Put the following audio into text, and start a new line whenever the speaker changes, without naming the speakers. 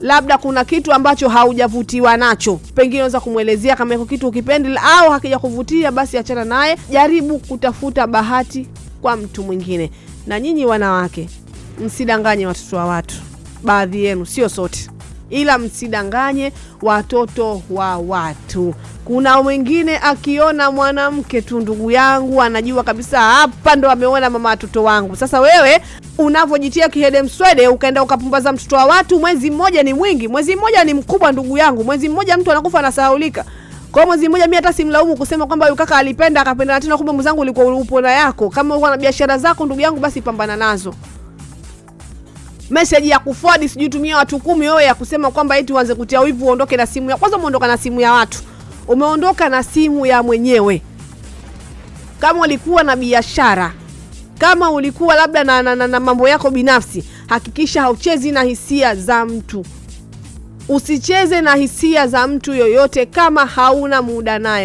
Labda kuna kitu ambacho haujavutiwa nacho, pengine unaweza kumwelezea kama iko kitu ukipendi au hakija kuvutia, basi achana naye, jaribu kutafuta bahati kwa mtu mwingine. Na nyinyi wanawake, msidanganye watoto wa watu, baadhi yenu, sio sote, ila msidanganye watoto wa watu. Kuna mwingine akiona mwanamke tu, ndugu yangu, anajua kabisa hapa ndo ameona mama watoto wangu. Sasa wewe unavyojitia kihede mswede ukaenda ukapumbaza mtoto wa watu, mwezi mmoja ni mwingi, mwezi mmoja ni mkubwa, ndugu yangu. Mwezi mmoja mtu anakufa anasahaulika. Kwa hiyo mwezi mmoja mimi hata simlaumu kusema kwamba huyu kaka alipenda akapenda tena, kumbe mwenzangu ulikuwa upo na yako. Kama uko na biashara zako ndugu yangu, basi pambana nazo. Message ya kuforward sijui tumia watu 10 wewe ya kusema kwamba eti uanze kutia wivu uondoke na simu ya kwanza. Umeondoka na simu ya watu, umeondoka na simu ya mwenyewe. Kama ulikuwa na biashara, kama ulikuwa labda na mambo yako binafsi, hakikisha hauchezi na hisia za mtu. Usicheze na hisia za mtu yoyote kama hauna muda naye.